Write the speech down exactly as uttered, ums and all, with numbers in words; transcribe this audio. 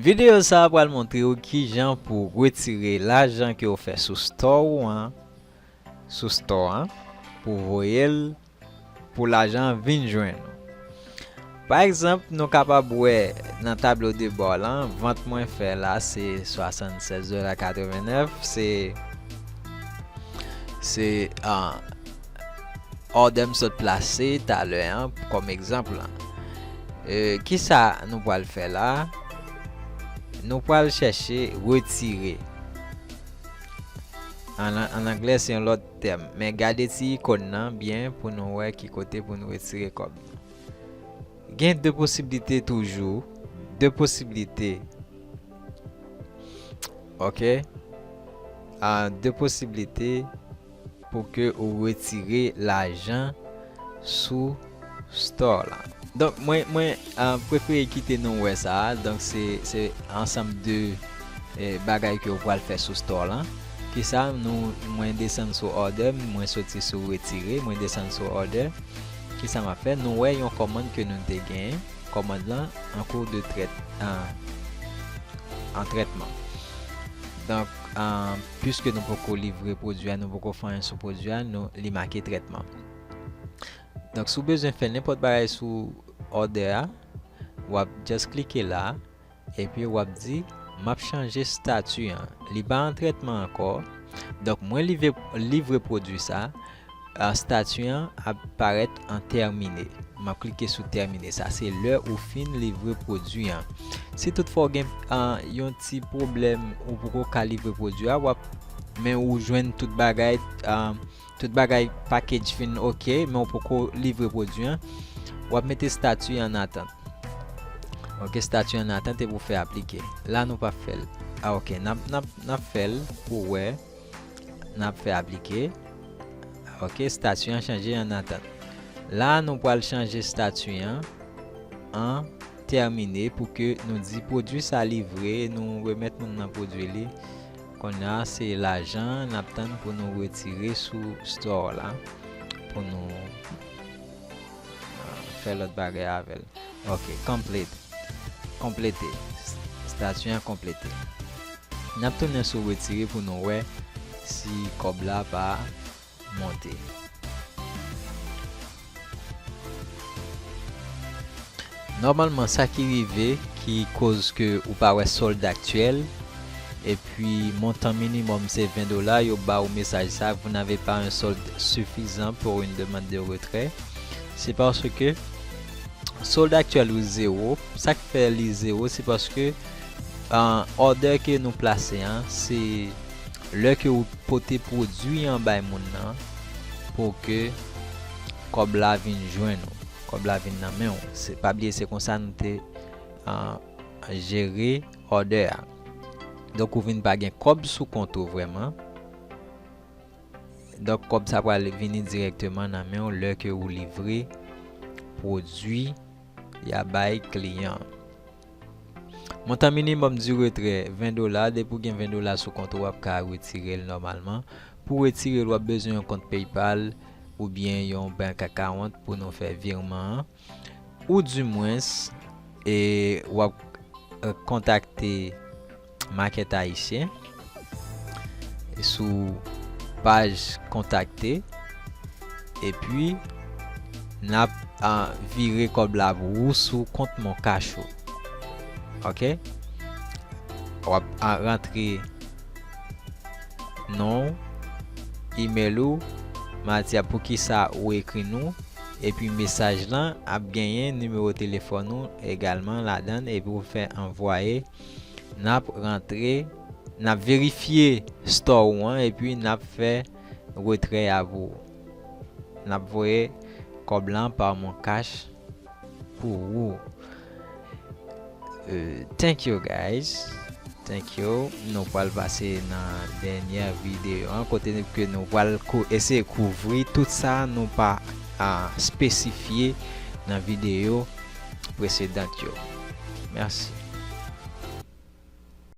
Videyo sa a pral montre w kijan pou w retire lajan ke w fè sou store ou an, sou store an, pou w voye l, pou lajan an vin jwenn ou. Pa egzanp, nou kapab wè nan tablo de bò lan, vant mwen fè la se swasannsèz dola katrevennnèf, se, se, ah, òdè m sot plase talè an, kòm egzanp lan. E, kisa nou pral fè la? Nou pral chèche retire. An, an anglè, se yon lòt tèm. Men gade ti ikòn nan byen pou nou wè ki kote pou nou retire kòb. Gen de posiblite toujou. De posiblite. Ok? Ah, de posiblite pou ke ou retire lajan sou store la. Donk, mwen, mwen, ah, prefere kite nou wè sa a. Donk, se, se ansanm de, eh, bagay ke ou pral fè sou store la. Kisa nou, mwen desann sou order, mwen soti sou retire, mwen desann sou order. Kisa m ap fè? Nou wè yon kòmann ke nou te genyen. Kòmann lan an kou de trèt, an, an trètman. Donk, ah, piske nou poko livre pwodui a, nou poko fè anyen sou pwodui a, nou, li make trètman. Donk, si w bezwen fè nenpòt bagay sou order a, w ap just klike la, epi w ap di, "M ap chanje stati an." Li pa an trètman ankò. Donk, mwen livre, livre pwodui sa, ah, stati an ap parèt an tèmine. M ap klike sou tèmine. Sa se lè ou fin livre pwodui an. Si toutfwa w gen, ah, yon ti pwoblèm, ou poko ka livre pwodui a, w ap, men ou jwenn tout bagay, ah, tout bagay package fin ok, men w poko livre pwodui an, w ap mete stati an atant. Ok, stati an atant epi w fè aplike. La nou p ap fè l. Ah, ok, n ap, n ap, n ap fè l pou wè. N ap fè aplike. Ok, stati an chanje an atant. La nou pral chanje stati an an tèmine pou ke nou di pwodui sa livre, nou remèt moun nan pwodui li. Kounye a, se lajan n ap tann pou nou retire sou store la, pou nou, ah, fè lòt bagay avè l. Ok, complete. Konplete. Stati an konplete. N ap tounen sou retire pou nou wè si kòb la pa monte. Nòmalman, sa ki rive, ki koz ke ou pa wè solde aktyèl, epi montan minimòm se ven dola, yo ba ou mesaj sa, "Vous n'avez pas un solde suffisant pour une demande de retrait." Se paske solde aktyèl ou zewo. Sa k fè li zewo, se paske, ah, order ke nou plase an, se lè ke ou pote pwodui an bay moun nan pou ke kòb la vin jwenn ou, kòb la vin nan men w. Se, pa bliye, se konsa nou te, ah, jere order a. Donk, ou vin pa gen kòb sou kont ou vrèman. Donk, kòb sa pral vini dirèkteman nan men w lè ke ou livre pwodui y a bay kliyan. Montan minimòm di retrè, ven dola. Depi w gen ven dola sou kont ou, w ap ka retire l nòmalman. Pou w retire l, w ap bezwen yon kont PayPal oubyen yon bank account pou nou fè virman an. Oudimwens, e, w ap, e, kontakte Market Haïtien sou paj kontakte, epi n ap, a, vire kòb la pou ou sou kont Mon Cash ou. Ok? W ap, a, rantre non w, imèl ou, mati a poukisa ou ekri nou, epi mesaj lan ap genyen nimewo telefòn ou egalman ladan l, epi ou fè anvwaye. N ap rantre, n ap verifye store ou an, epi n ap fè retrè a pou ou. N ap voye kòb lan pa Mon Cash pou ou. Euh, thank you, guys. Thank you. Nou pral pase nan dènyè videyo an, kote ke nou pral kou-, eseye kouvri tout sa nou pa, a, espesifye nan videyo presedan yo. Mèsi.